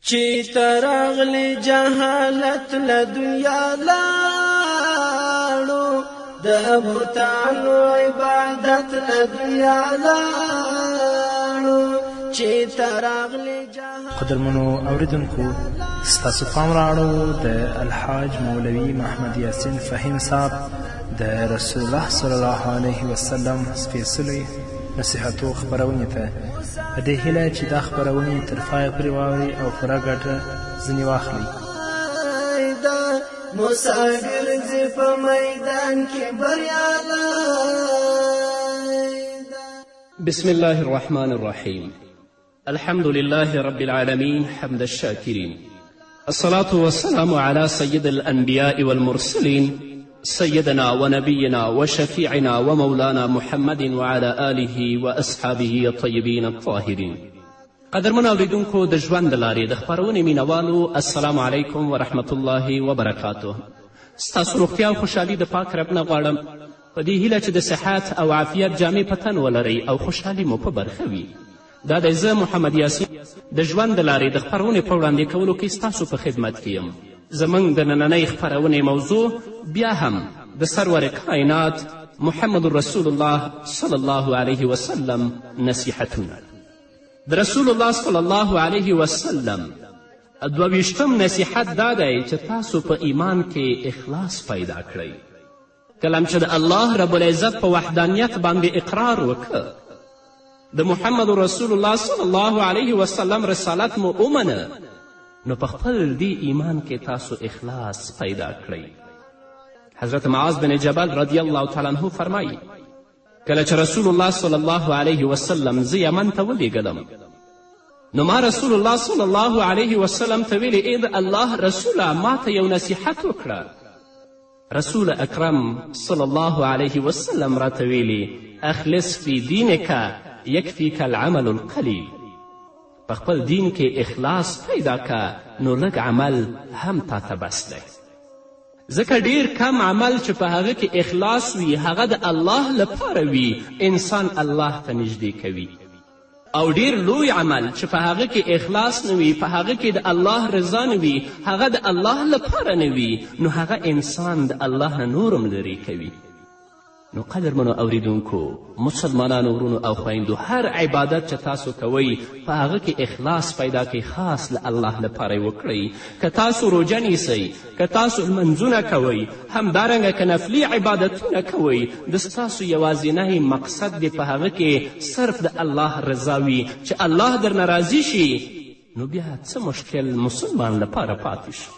چې ترغلی جهالت له دنیا لاړو، د بوتانو عبادت له دنیا لاړو، چې ترغلی جهالت. قدرمنو اوریدونکو، ستاسو پام رااړو د الحاج مولوي محمد یاسین فهیم صاحب د رسول الله صلی الله علیه وسلم سپېڅلی نصیحتو خپرونې ته، په دې هیله چې دا خپرونې تر پایه پورې واورئ او پوره ګټه ځنې واخلئ. موسی ګرځي په میدان کې بریالی. بسم الله الرحمن الرحیم. الحمد لله رب العالمين، حمد الشاكرين، الصلاة والسلام على سيد الأنبياء والمرسلين، سيدنا ونبينا وشفيعنا ومولانا محمد وعلى آله وأصحابه الطيبين الطاهرين. قدرمنو اوریدونکو، د ژوند د لارې د خپرونې مینوالو، السلام علیکم ورحمت الله وبرکاته. ستاسو روغتیا او خوشحالي د پاک رب نه غواړم، په دې هیله چې د صحت او عافیت جامې په تن ولرئ او خوشحالي مو په برخه وي. دا دی زه محمد یاسین د ژوند د لارې د خپرونې په وړاندې کولو کې ستاسو په خدمت کې یم. زموږ د نننۍ خپرونې موضوع بیا هم د سرور کائنات محمد رسول الله صلی الله علیه وسلم نصیحتونه. د رسول الله صلی الله علیه وسلم 22م نصیحت دا دی چې تاسو په ایمان کې اخلاص پیدا کړئ. کله چې د الله رب العزت په وحدانیت باندې اقرار وکړ، د محمد رسول الله صلی الله علیه وسلم رسالت مو ومنه، نو په خپل دې ایمان کې تاسو اخلاص پیدا کړئ. حضرت معاذ بن جبل رضی الله تعالی عنه فرمایي، کله چې رسول الله صلی الله علیه وسلم زه یمن ته ولیږلم، نو ما رسول الله صلی الله علیه وسلم ته ویلې: ای د الله رسوله، ما ته یو نصیحت وکړه. رسول اکرم صلی الله علیه وسلم راته ویلي: اخلص فی دینک یکفیک العمل القلیل. په خپل دین کې اخلاص پیدا که، نو لږ عمل هم تا ته بس دی، ځکه ډیر کم عمل چې په هغه کې اخلاص وي، هغه د الله لپاره وي، انسان الله ته نږدې کوي، او ډیر لوی عمل چې په هغه کې اخلاص نه وي، په هغه کې د الله رضا نه وي، هغه د الله لپاره نه وي، نو هغه انسان د الله نه نورم لرې کوي. نو قدرمنو اوریدونکو، مسلمانانو ورونو او خویندو، هر عبادت چې تاسو کوئ، په هغه کې اخلاص پیدا کړئ، خاص له الله لپاره یې وکړئ. که تاسو روژه نیسئ، که تاسو لمونځونه کوئ، همدارنګه که نفلي عبادتونه کوئ، د ستاسو یوازینی مقصد دې په هغه کې صرف د الله رضا وي، چې الله درنه راضي شي، نو بیا څه مشکل مسلمان لپاره پاتې شي؟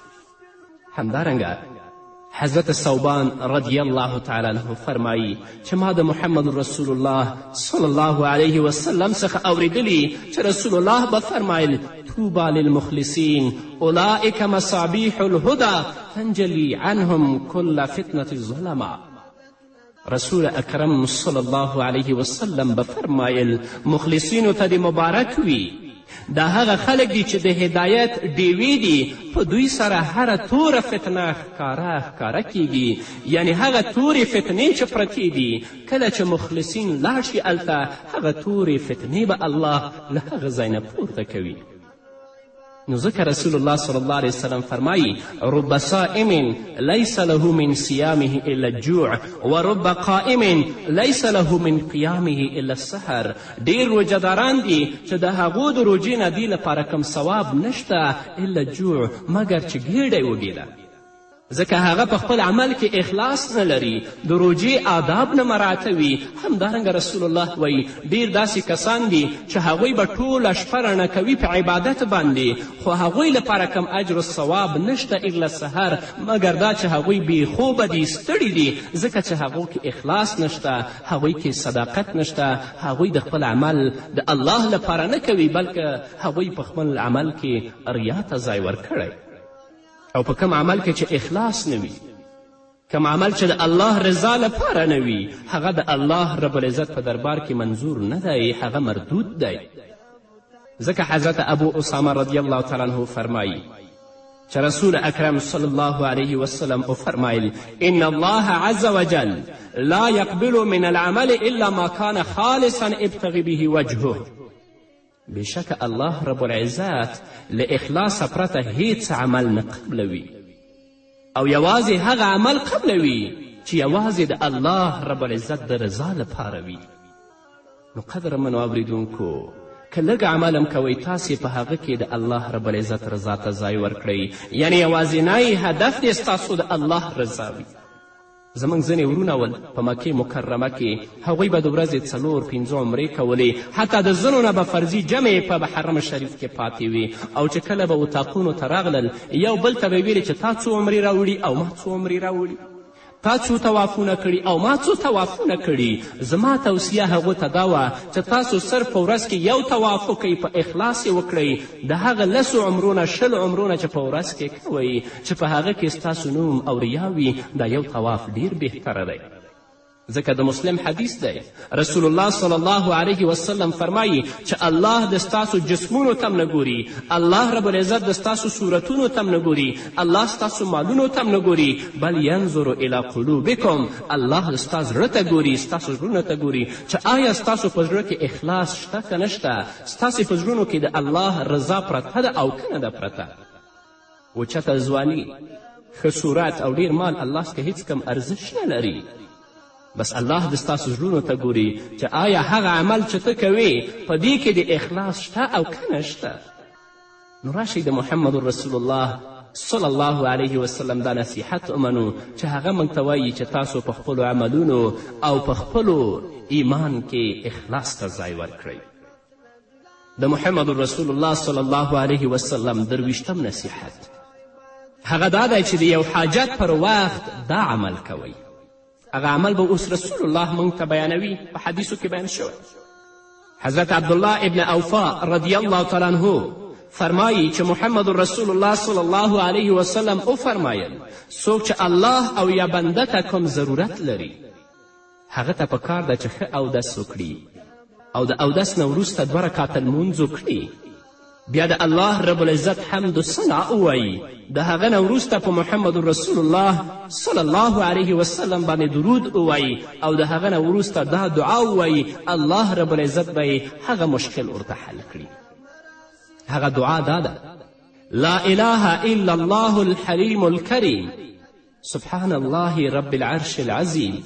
همدارنګه حضرت ثوبان رضی الله تعالی عنه فرمایی چې ما د محمد رسول الله صلی الله علیه وسلم څخه اوریدلي چې رسول الله به فرمایل: طوبی للمخلصین، اولئک مصابیح الهدی، تنجلی عنهم کل فتنة الظلمه. رسول اکرم صلی الله علیه وسلم به فرمایل: مخلصینو ته دې مبارک وي، دا هغه خلک دي چې د هدایت ډیوې دي، په دوی سره هره توره فتنه ښکاره ښکاره کیږي. یعنې هغه تورې فتنې چې پرتې دي، کله چې مخلصین لاړ شي هلته، هغه تورې فتنې به الله له هغه ځای نه پورته کوي. نو ځکه رسول الله صلی الله علیه وسلم فرمایي: رب صائم لیس له من صیامه الا الجوع، ورب قائم لیس له من قیامه الا السحر. ډیر روژهداران دي چې د هغو د روژې نه دې لپاره کوم ثواب نشته الا الجوع، مګر چې ګېډه یې وږې ده، ځکه هغه په خپل عمل کې اخلاص نه لري، د روژې آداب نه مراعتوي. همدارنګه رسول الله وایي، ډیر داسې کسان دي چې هغوی به ټوله شپه رڼه کوي په عبادت باندې، خو هغوی لپاره کم اجر و ثواب نشته الا سحر، مګر دا چې هغوی بې خوبه دي، ستړي دي، ځکه چې هغو کې اخلاص نشته، هغوی کې صداقت نشته، هغوی د خپل عمل د الله لپاره نه کوي، بلکه هغوی په خپل عمل کې ریا ته ځای ورکړی. او په کوم عمل کې چې اخلاص نه وي، کوم عمل چې د الله رضا لپاره نه وي، هغه د الله رب العزت په دربار کې منظور نه دی، هغه مردود دی. ځکه حضرت ابو اسامه رضی الله تعالی عنه فرمایي چې رسول اکرم صلی الله علیه وسلم وفرمایل: ان الله عز وجل لا يقبل من العمل الا ما كان خالصا ابتغي به وجهه. بېشکه الله رب العزت له اخلاصه پرته هیڅ عمل نه قبلوي او یوازې هغه عمل قبلوي چې یوازې د الله رب العزت د رضا لپاره وي. نو قدرمنو اوریدونکو، که لږ عمل هم کوئ، تاسې په هغه کې د الله رب العزت رضا ته ځای ورکړئ، یعنې یوازینی هدف دې ستاسو د الله رضا وي. زموږ ځینې ورونه ول په مکې مکرمه کې، هغوی به د ورځې 4 5 عمرې کولې، حتی د ځینو نه به فرضي جمع په حرم شریف کې پاتې وي، او چې کله به اتاقونو ته راغلل، یو بل ته به ویلې چې تا څو عمرې راوړي او ما څو عمرې راوړي، تا څو طوافونه کړي او ما څو طوافونه کړي. زما توصیه هغو ته دا وه چې تاسو صرف په ورځ کې یو طواف وکړئ، په اخلاص یې وکړئ، د هغه 10 عمرو نه 20 عمرو نه چې په ورځ کې کوئ، چې په هغه کې ستاسو نوم او ریا وي، دا یو طواف ډیر بهتره دی. ځکه د مسلم حدیث دی، رسول الله صلی الله علیه وسلم فرمایي چې الله د ستاسو جسمونو ته هم نه ګوري، الله رب العزت د ستاسو صورتونو ته هم نه ګوري، الله ستاسو مالونو ته هم نه ګوري، بل ینظر الی قلوبکم، الله د ستا زړه ته ګوري، ستاسو زړونو ته ګوري چې آیا ستاسو په زړه کې اخلاص شته که نشته، ستاسې په زړونو کې د الله رضا پرته ده او که نه ده پرته. اوچته ځواني، ښه صورت او ډیر مال الله څخه هیڅ کم ارزش نه لري. بس الله د ستاسو زړونو ته ګوري چې آیا هغه عمل چې ته کوې په دې کې د اخلاص شته او که نه شته. نو راشئ د محمد رسول الله صلی الله علیه وسلم دا نصیحت ومنو چې هغه موږ ته وایي چې تاسو په خپلو عملونو او په خپلو ایمان کې اخلاص ته ځای ورکړئ. د محمد رسول الله صلی الله علیه وسلم 23م نصیحت هغه دا دی چې د یو حاجت پر وخت دا عمل کوئ. هغه عمل به اوس رسول الله موږ ته بیانوي، په حدیثو کې بیان شوی. حضرت عبدالله ابن اوفا رضی الله تعالی عنه فرمایي چې محمد رسول الله صلی الله علیه وسلم وفرمایل، څوک چې الله او یا بنده ته کوم ضرورت لري، هغه ته په کار ده چې ښه اودس وکړي او د اودس نه وروسته 2 رکعته لمونځ وکړي، بیا د الله رب العزت حمد و ثنا ووایي، د هغه نه وروسته په محمد رسول الله صلی الله علیه وسلم باندې درود ووایي، او د هغه نه وروسته دا دعا ووایي، الله رب العزت به یې هغه مشکل ورته حل کړي. هغه دعا دا ده: لا اله الا الله الحلیم الکریم، سبحان الله رب العرش العظیم،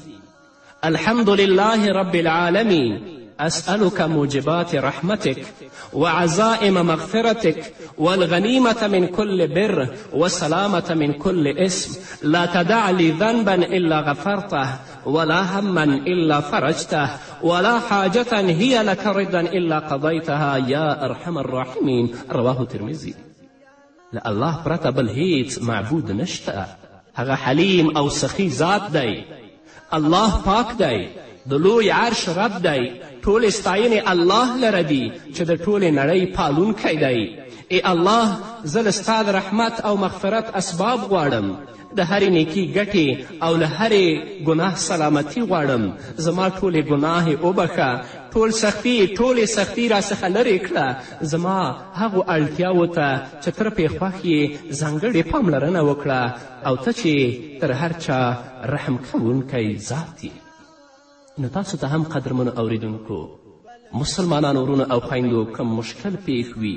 الحمد لله رب العالمین، أسألك موجبات رحمتك وعزائم مغفرتك والغنيمة من كل بر وسلامة من كل اسم، لا تدع لي ذنبا إلا غفرته، ولا هما إلا فرجته، ولا حاجة هي لك رضا إلا قضيتها يا أرحم الراحمين. رواه الترمذي. له الله پرته بل هیڅ معبود نشته، هغه حلیم او سخي ذات دی، الله پاک دی، د لوی عرش رب دی، ټولې ستاینې الله لره دي چې د ټولې نړۍ پالونکی دی. ای الله، زه له ستا د رحمت او مغفرت اسباب غواړم، د هرې نیکي ګټې او له هرې ګناه سلامتي غواړم. زما ټولې ګناهې وبخښه، ټولې سختي را څخه لرې کړه، زما هغو اړتیاوو ته چې تر پرې خوښ یې ځانګړې پاملرنه وکړه، او ته چې تر هر چا رحم کوونکی ذات یې. نو تاسو ته هم قدرمنو اوریدونکو مسلمانانو ورونو او خویندو، کوم مشکل پیښ وي،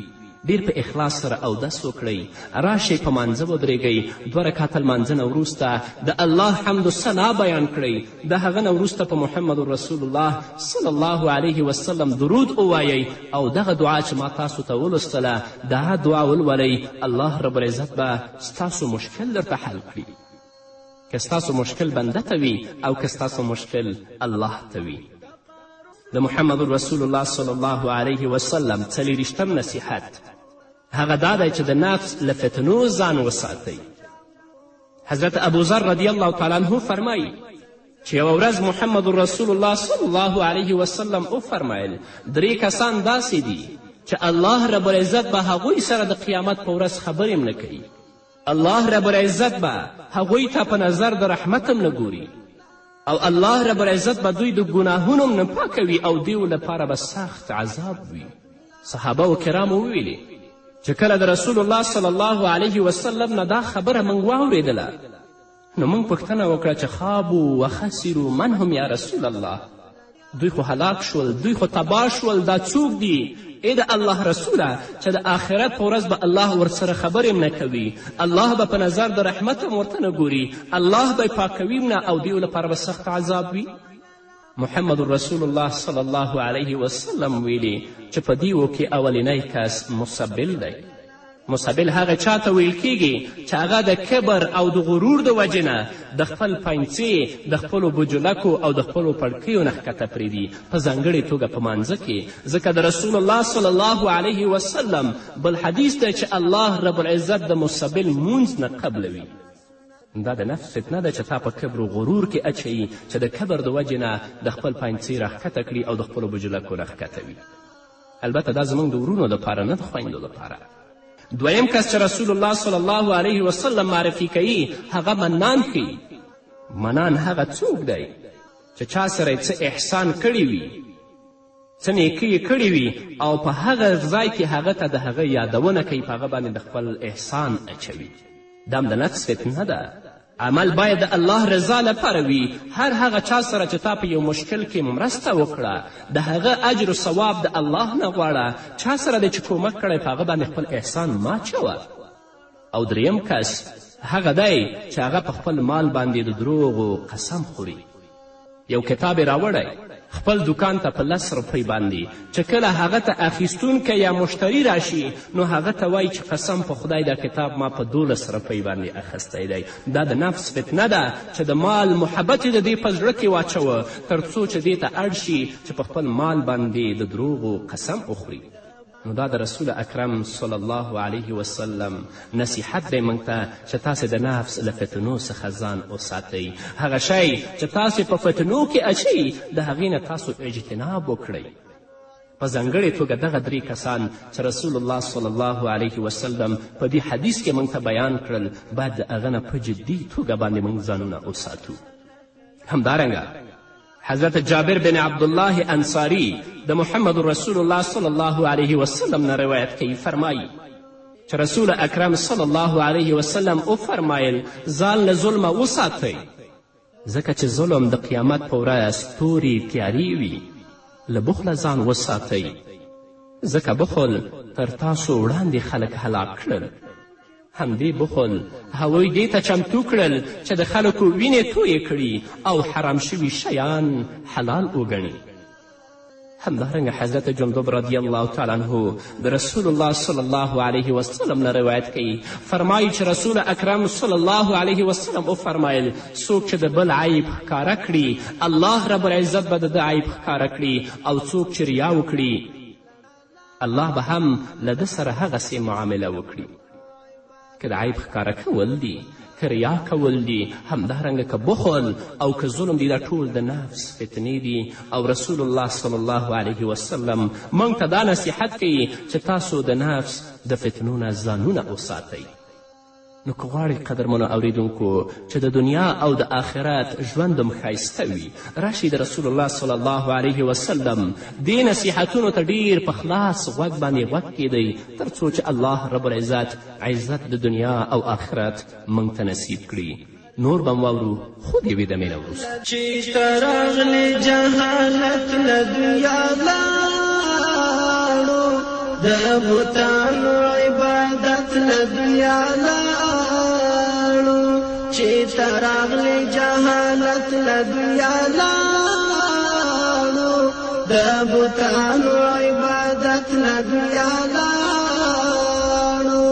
ډیر په اخلاص سره اودس وکړئ، راشئ په مانځه ودرېږئ، 2 رکعته لمانځه نه وروسته د الله حمد و ثنا بیان کړئ، د هغه نه وروسته په محمد رسول الله صلی الله علیه وسلم درود ووایئ، او دغه دعا چې ما تاسو ته ولوستله دا دعا ولولئ، الله رب العزت به ستاسو مشکل درته حل کړي. که ستاسو مشکل بنده ته وي او که ستاسو مشکل الله ته وي. د محمد رسول الله صلی الله علیه وسلم 24م نصیحت هغه دا دی چې د نفس له فتنو ځان وساتئ. حضرت ابوذر رضی الله تعالی عنه فرمایي چې یوه ورځ محمد رسول الله صلی الله علیه وسلم وفرمیل، 3 کسان داسې دي چې الله رب العزت به هغوی سره د قیامت په ورځ خبرې هم نه کوي، الله رب العزت به هغوی ته په نظر د رحمت هم نه ګوري، او الله رب العزت به دوی د ګناهونو هم نه پاکوي، او دیو لپاره به سخت عذاب وي. صحابه و کرامو وویلې چې کله د رسول الله صلی الله علیه وسلم نه دا خبره موږ واورېدله، نو موږ پوښتنه وکړه چې خابو و خسرو من هم یا رسول الله؟ دوی خو هلاک شول، دوی خو تباه شول، دا څوک دي؟ ای د الله رسوله، چې د آخرت په ورځ به الله ورسره خبرې هم نه کوي، الله به په نظر د رحمت هم ورته نه ګوري، الله به یې پاکوي هم نه، او دیو لپاره به سخت عذاب وي. محمد رسول الله صلی الله علیه وسلم ویلي چې په دیو کې اولنی کس مسبل دی. مسبل هغه چا ته ویل کیږي چې هغه د کبر او د غرور د وجې نه د خپل پنځې، د خپلو بجلکو او د خپلو پړکیو نه ښکته پرېږدي، په ځانګړې توګه په مانځه کې، ځکه د رسول الله صلی الله علیه وسلم بل حدیث دی چې الله رب العزت د مسبل مونځ نه قبلوي. دا د نفس فتنه ده چې تا په کبر و غرور کې اچوي، چې د کبر د وجې نه د خپل پنځې راښکته کړي او د خپلو بجلکو نه ښکته وي. البته دا زموږ د ورونو دپاره، نه د خویندو دپاره. دویم کس چې رسول الله صلی الله علیه وسلم معرفي کوي هغه منان ښیي. منان هغه څوک دی چې چا سره یې څه احسان کړی وي، څه نیکي یې کړې وي، او په هغه ځای کې هغه ته د هغه یادونه کوي، په هغه باندې د خپل احسان اچوي. دا هم د نفس فتنه ده. عمل باید د الله رضا لپاره وي. هر هغه چا سره چې تا په یو مشکل کې مرسته وکړه، د هغه اجر و ثواب د الله نه غواړه. چا سره دی چې کومک کړی، په هغه باندې خپل احسان مه اچوه. او دریم کس هغه دی چې هغه په خپل مال باندې د دروغو قسم خوري. یو کتاب یې راوړی خپل دوکان ته په 10 روپۍ باندې، چې کله هغه ته اخیستونکی یا مشتری راشي نو هغه ته وایي چې قسم په خدای دا کتاب ما په 12 روپۍ باندې اخیستی دی. دا د نفس فتنه ده چې د مال محبت یې د دې په زړه کې واچوه، تر څو چې دې ته اړ شي چې په خپل مال باندې د دروغو قسم وخوري. نو دا د رسول اکرم صلی الله علیه وسلم نصیحت دی موږ ته چې تاسې د نفس له فتنو څخه ځان وساتئ. هغه شی چې تاسې په فتنو کې اچوي د هغې نه تاسو اجتناب وکړئ. په ځانګړې توګه دغه درې کسان چې رسول الله صلی الله علیه وسلم په دې حدیث کې موږ ته بیان کړل، باید د هغه نه په جدي توګه باندې موږ ځانونه وساتو. همدارنګه حضرت جابر بن عبدالله انصاری د محمد رسول الله صلی الله علیه وسلم نه روایت کوي، فرمایي چې رسول اکرم صلی الله علیه وسلم وفرمایل: ځان له ظلمه وساتئ، ځکه چې ظلم د قیامت په ورځ تورې تیارې وي. له بخله ځان وساتئ، ځکه بخل تر تاسو وړاندې خلک هلاک کړل. همدې بخل هغوی دې ته چمتو کړل چې د خلکو وینې تویې کړي او حرام شوي شیان حلال وګڼي. همدارنګه حضرت جندب رضی الله تعالی عنه د رسول الله صلی الله علیه وسلم نه روایت کوي، فرمایي چې رسول اکرم صلی الله علیه وسلم وفرمایل: څوک چې د بل عیب ښکاره کړي، الله رب العزت به د ده عیب ښکاره کړي، او څوک چې ریا وکړي، الله به هم له ده سره هغسې معامله وکړي. که د عیب ښکاره کول دي، که ریا کول دي، همدارنګه که بخل او که ظلم دي، دا ټول د نفس فتنې دي. او رسول الله صلی الله علیه وسلم موږ ته دا نصیحت کوي چې تاسو د نفس د فتنو نه ځانونه وساتئ. نو که غواړئ قدرمنو اوریدونکو چې د دنیا او د آخرت ژوند هم ښایسته وي، راشئ د رسول الله صلی الله علیه وسلم دې نصیحتونو ته ډیر په خلاص غوږ باندې غوږ کیدئ، تر څو چې الله رب العزت عزت د دنیا او آخرت موږ ته نصیب کړي. نور به واورو خو د یوې دمې نه وروسته. چې ته راغلې جهالت له دنیا لاړو، د بتانو عبادت له دنیا لاړو، چې ته راغلې جهالت له دنیا لاړو، د بتانو عبادت له دنیا لاړو.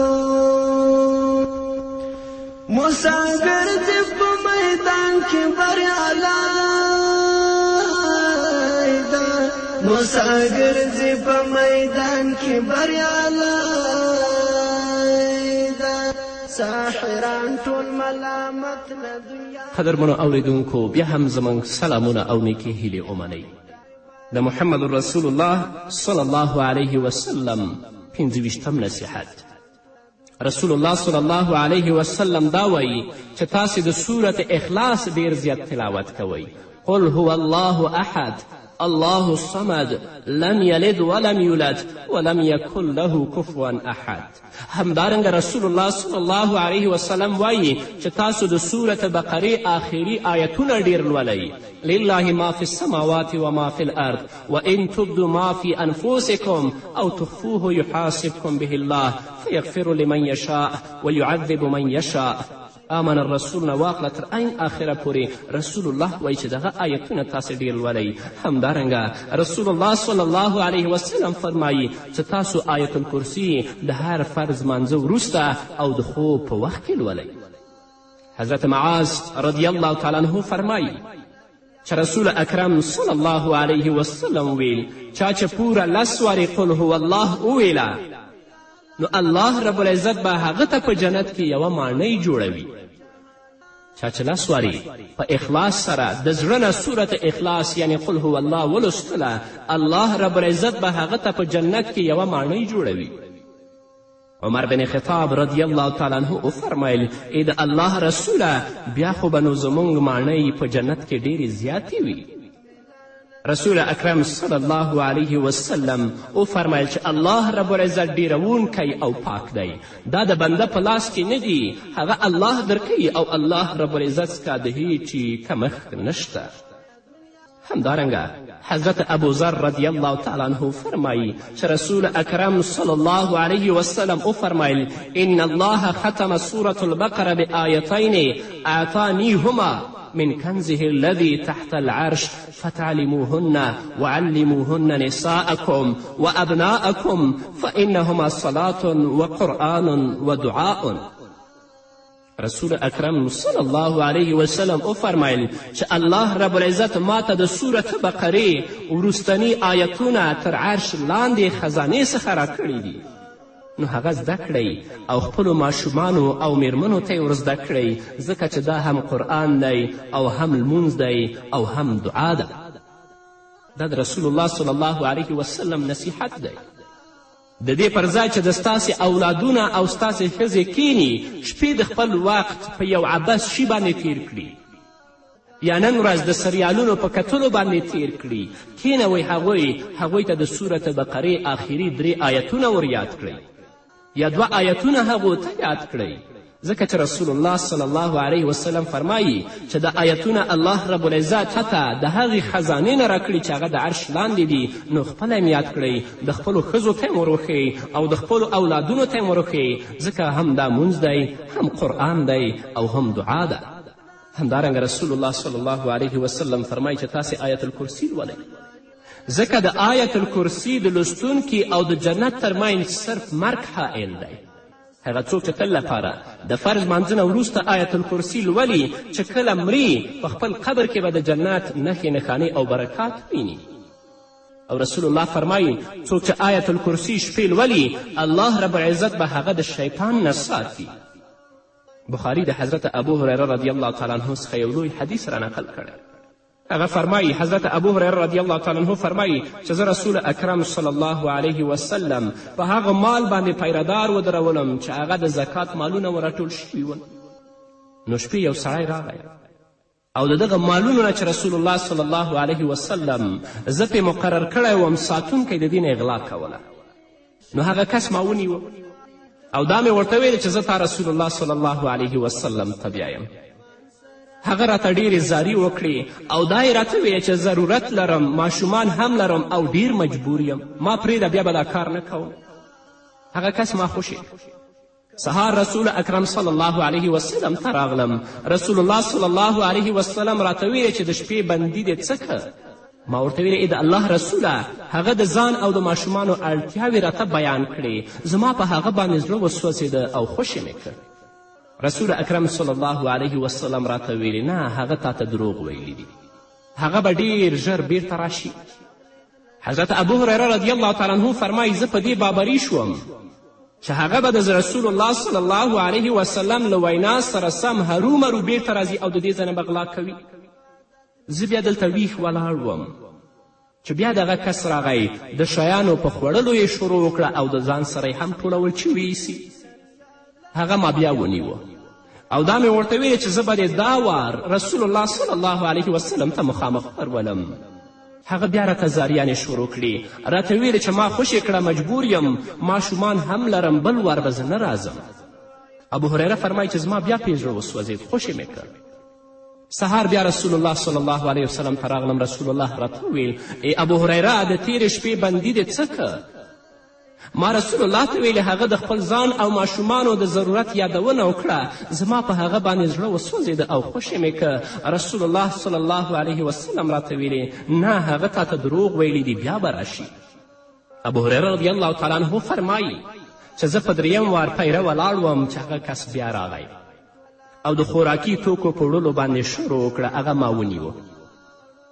موسی ګرځي په میدان کې بریالی ده، موسی ګرځي په میدان کې بریالی ده، ساحران ټول ملامت له دنیا. قدرمنو اوریدونکو، بیا هم زموږ سلامونه او نیکې هیلې ومنئ. د محمد رسول الله صلی الله علیه وسلم 25 نصیحت. رسول الله صلی الله علیه وسلم دا وایي چې تاسې د سورت اخلاص ډیر زیات تلاوت کوئ. قل هو الله احد، الله الصمد لم یلد ولم یولد ولم یکن له کفوا احد. همدارنګه رسول الله صلی الله علیه وسلم وایي چې تاسو د سورت بقرې آخري آیتونه ډیر لولئ: لله ما فی السماوات وما فی الارض وان تبدوا ما فی انفسکم او تخفوه یحاسبکم به الله فیغفر لمن یشاء ویعذب من یشاء. آمن الرسول نه واخله تر عین آخره پورې رسول الله وایي چې دغه آیتونه تاسې ډېر لولئ. همدارنګه رسول الله صلی الله علیه وسلم فرمایي چې تاسو آیت الکرسي د هر فرض لمانځه وروسته او د خوب په وخت کې لولئ. حضرت معاذ رضی الله تعالی عنه فرمایي چې رسول اکرم صلی الله علیه وسلم ویل: چا چې پوره لس وارې قل هو الله وویله، نو الله رب العزت به هغه ته په جنت کې یوه ماڼۍ جوړوي. چا چې لس وارې په اخلاص سره د زړه نه سورت اخلاص یعنی قل هو الله ولوستله، الله رب العزت به هغه ته په جنت کې یوه ماڼۍ جوړوي. عمر بن خطاب رضی الله تعالی عنه وفرمیل: ای د الله رسوله، بیا خو به نو زموږ ماڼۍ په جنت کې ډېرې زیاتې وي. رسول اکرم صلی الله علیه وسلم وفرمیل چې الله رب العزت ډیرونکی او پاک دی، دا د بنده په لاس کې نه دي، هغه الله درکوي او الله رب العزت څخه د هیچي کمښت نشته. همدارنګه حضرت ابوذر رضی الله تعالی عنه فرمایي چې رسول اکرم صلی الله علیه وسلم وفرمیل: ان الله ختم سورة البقره بآیتین اعطانیهما من کنزه الذي تحت العرش فتعلموهن وعلموهن نساءكم وأبناءكم فإنهما صلاة وقرآن ودعاء. رسول اکرم صلی الله علیه وسلم وفرمیل چې الله رب العزت ما ته د سورت بقرې وروستني آیتونه تر عرش لاندې خزانې څخه راکړي دي، نو هغه زده کړئ او خپلو ماشومانو او میرمنو ته یې ورزده کړئ، ځکه چې دا هم قرآن دی او هم لمونځ دی او هم دعا ده. دا د رسول الله صلی الله علیه وسلم نصیحت دی. د دې پر ځای چې د ستاسې اولادونه او ستاسې ښځې کیني شپې د خپل وخت په یو عبث شي باندې تیر کړي، یا نن ورځ د سریالونو په کتلو باندې تیر کړي، کینوئ هغوی، هغوی ته د سورت بقرې آخري درې آیتونه ور یاد کړئ یا دوه آیتونه هغو ته یاد کړئ، ځکه چې رسول الله صلی الله علیه وسلم فرمایي چې د آیتونه الله رب العزت حتی د هغې خزانې نه راکړي چې هغه د عرش لاندې دي، نو خپله هم یاد کړئ، د خپلو ښځو ته هم وروښیئ او د خپلو اولادونو ته هم وروښیئ، ځکه هم دا مونځ دی، هم قرآن دی او هم دعا ده. همدارنګه رسول الله صلی الله علیه وسلم فرمایي چې تاسې آیت الکرسي لولئ، ځکه د آیت الکرسي د لوستونکي او د جنت ترمنځ صرف مرګ حائل دی. هغه څوک چې تل لپاره د فرض لمانځه نه وروسته آیت الکرسي لولي، چې کله مري په خپل قبر کې به د جنت نښې نښانې او برکات ویني. او رسول الله فرمایي څوک چې آیت الکرسي شپې لولي، الله رب العزت به هغه د شیطان نه ساتي. بخاري د حضرت ابو هریره رضی الله تعالی عنه څخه یو لوی حدیث را نقل کړی. هغه فرمایي، حضرت ابو هریره رضی الله تعالی عنه فرمایي چې زه رسول اکرم صلی الله علیه وسلم په هغه مال باندې پیردار ودرولم چې هغه د زکات مالونه و راټول شوي ول. نو شپې یو سړی راغی او د دغه مالونو نه چې رسول الله صلی الله علیه وسلم زه پې مقرر کړی وم ساتونکی د دې نه اغلا کوله. نو هغه کس ما ونیوه او دا مې ورته ویل چې زه تا رسول الله صلی الله علیه وسلم ته بیایم. هغه راته ډېرې زاري وکړې او دا یې راته ویل چې ضرورت لرم، ماشومان هم لرم او ډېر مجبور یم، ما پرېږده، بیا به دا کار نه کوم. هغه کس ما خوشې. سهار رسول اکرم صلی الله علیه وسلم ته راغلم. رسول الله صلی الله علیه وسلم راته ویل چې د شپې بندي دې څه که؟ ما ورته ویل ای د الله رسوله، هغه د ځان او د ماشومانو اړتیاوې راته بیان کړې، زما په هغه باندې زړه وسوځېده او خوشې مې کړ. رسول اکرم صلی الله علیه وسلم راته ویلې نه، هغه تا ته دروغ ویلي دي، هغه به ډیر ژر بیرته راشي. حضرت ابو هریره رضی الله تعالی عنه فرمایي زه په دې بابري شوم چې هغه به د رسول الله صلی الله علیه وسلم له وینا سره سم هرومرو بیرته راځي او د دې ځای نه به غلا کوي. زه بیا دلته ویښ ولاړ وم چې بیا دغه کس راغی، د شیانو په خوړلو یې شروع وکړه او د ځان سره یې هم ټولول چې ویسي. هغه ما بیا ونیوه او دا مې ورته ویل چې زه به دې دا وار رسول الله صلی الله علیه وسلم ته مخامخ ورولم. هغه بیا راته زاریانې شروع کړې، راته ویلې چې ما خوشې کړه، مجبور یم، ماشومان هم لرم، بل وار به زه نه راځم. ابو هریره فرمایي چې زما بیا پې زړه وسوځېد، خوشې مې کړ. سهار بیا رسول الله صلی الله علیه وسلم ته راغلم. رسول الله راته وویل: ای ابو هریره، د تېرې شپې بندي دې څه که؟ ما رسول الله ته ویلې هغه د خپل ځان او ماشومانو د ضرورت یادونه وکړه، زما په هغه باندې زړه وسوځېده او خوشې مې که. رسول الله صلی الله علیه وسلم راته ویلې: نه، هغه تا ته دروغ ویلي دي، بیا به راشي. ابو هریره رضی الله تعالی عنه فرمایي چې زه په دریم وار پیره ولاړ وم چې هغه کس بیا راغی او د خوراکي توکو په وړلو باندې شروع وکړه. هغه ما ونیو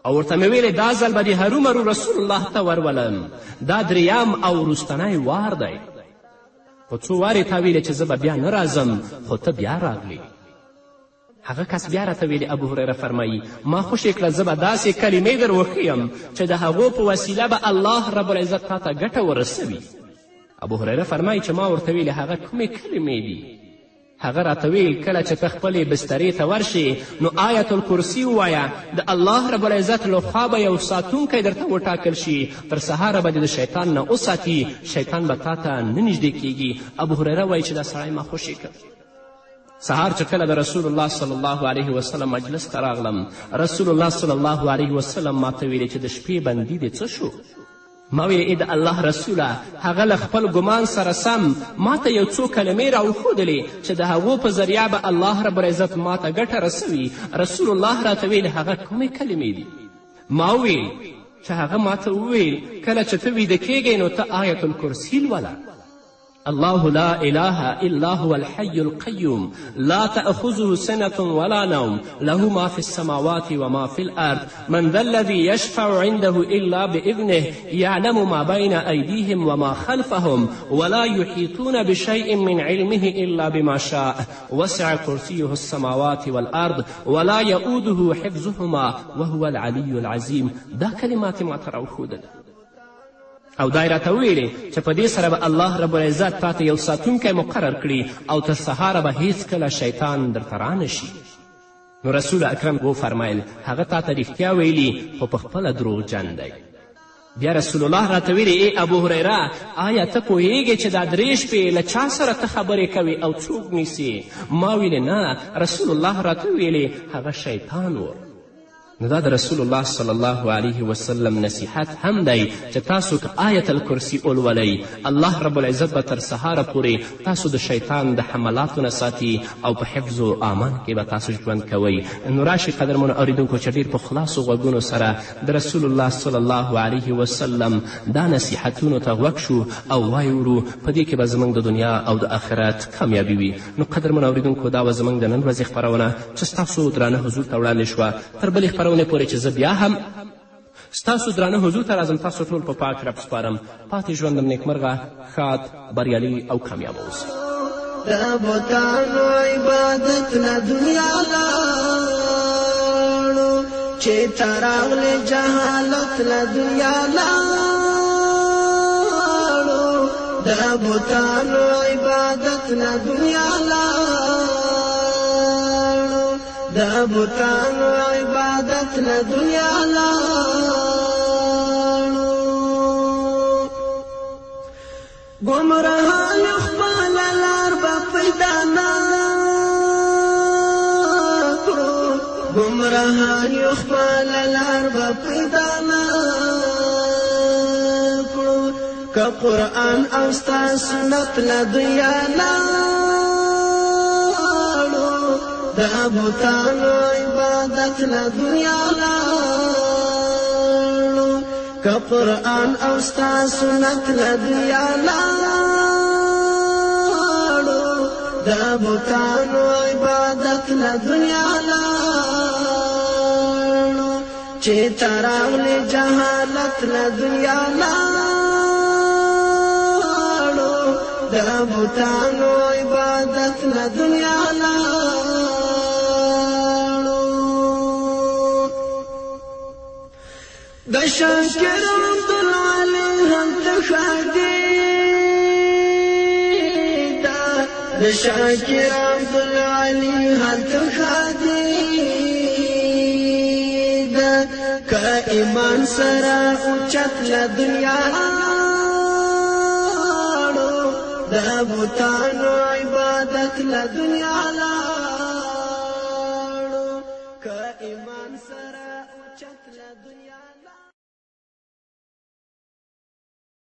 او ورته مې ویلې دا ځل به دې هرومرو رسول الله ته ورولم، دا دریم او وروستنی وار دی. په څو وارې تا ویلې چې زه به بیا نه راځم، خو ته بیا راغلې. هغه کس بیا راته ویلې، ابو هریره فرمایي ما خوشې کړه، زه به داسې کلمې در وښیم چې د هغو په وسیله به الله رب العزت تا ته ګټه ورسوي. ابو هریره فرمایي چې ما ورته ویلې هغه کومې کلمې دي؟ هغه راته ویل کله چې ته خپلې بسترې ته ورشې نو آیت الکرسي ووایه، د الله رب العزت لخوا به یو ساتونکی درته وټاکل شي، تر سهاره به دې د شیطان نه وساتي، شیطان به تا ته نه نږدې کیږي. ابو هریره وایي چې دا سړی ما خوشې کړ. سهار چې کله د رسول الله صلی الله علیه وسلم مجلس ته راغلم، رسول الله صلی الله علیه وسلم ما ته ویلې چې د شپې بندي دې څه شو؟ ما ویل ای د الله رسوله، هغه له خپل ګمان سره سم ما ته یو څو کلمې راوښودلې چې د هغو په ذریعه به الله رب العزت ما ته ګټه رسوي. رسول الله راته ویل هغه کومې کلمې دي؟ ما وویل چې هغه ما ته وویل کله چې ته ویده کیږې نو ته آیت الکرسي لوله. الله لا إله إلا هو الحي القيوم لا تأخذه سنة ولا نوم له ما في السماوات وما في الأرض من ذا الذي يشفع عنده إلا بإذنه يعلم ما بين أيديهم وما خلفهم ولا يحيطون بشيء من علمه إلا بما شاء وسع كرسيه السماوات والأرض ولا يؤوده حفظهما وهو العلي العظيم. دا کلمات ما ترى وښودله او دا یې راته وویلې چې په دې سره به الله رب العزت تا ته یو ساتونکی مقرر کړي او تر سهاره به هیڅکله شیطان درته رانشي. نو رسول اکرم وفرمیل هغه تا ته رښتیا ویلي خو په خپله دروغجن دی. بیا رسول الله راته ویلي ای ابو هریره، آیا ته پوهیږې چې دا درې شپې له چا سره ته خبرې کوې او څوک نیسې؟ ما ویلې نه. رسول الله راته ویلې هغه شیطان و. نو دا د رسول الله صلی الله علیه وسلم نصیحت هم دی چې تاسو که آیت الکرسي ولولئ، الله رب العزت به تر سهاره پورې تاسو د شیطان د حملاتو نه ساتي او په حفظ و امان کې به تاسو ژوند کوئ. نو راشئ قدرمنو اورېدونکو چې ډېر په خلاصو غوږونو سره د رسول الله صلی الله علیه وسلم دا نصیحتونو ته غوږ شو او وایورو. په دې کې به زموږ د دنیا او د آخرت کامیابي وي. نو قدرمنو اورېدونکو، دا وه زموږ د نن ورځې خپرونه چې ستاسو درانه حضور ته وړاندې شوه. تر بلې خپرونې پورې چې زه بیا هم ستاسو درانه حضور ته راځم، تاسو ټول په پاک رب سپارم. پاتې ژوندم نیکمرغه، ښاد، بریالي او کامیابه اوسئ. د بتانو عبادت له دنیا لاړو، چې ته راغلې جهالت له دنیا لاړو، د بتانو عبادت له دنیا لاړو، د بتانو عبادت له دنیا لاړو. ګمراهان خپله لار به پیدا نه کړو، ګمراهان خپله لار به پیدا نه کړو، که قرآن او ستا سنت له دنیا لاړو، د بتانو عبادت له دنیا لاړو، که قرآن او ستا سنت له دنیا لاړو، د بتانو عبادت له دنیا لاړو، چې ته راغلې جهالت له دنیا لاړو، د بتانو عبادت له دنیا لاړو. د شاکر عبدالعلي هم ته ښادي ده، د شاکر عبدالعلي هم ته ښادي ده، که ایمان سره اوچت له دنیا لاړو، د بوتانو عبادت له دنیا لاړو.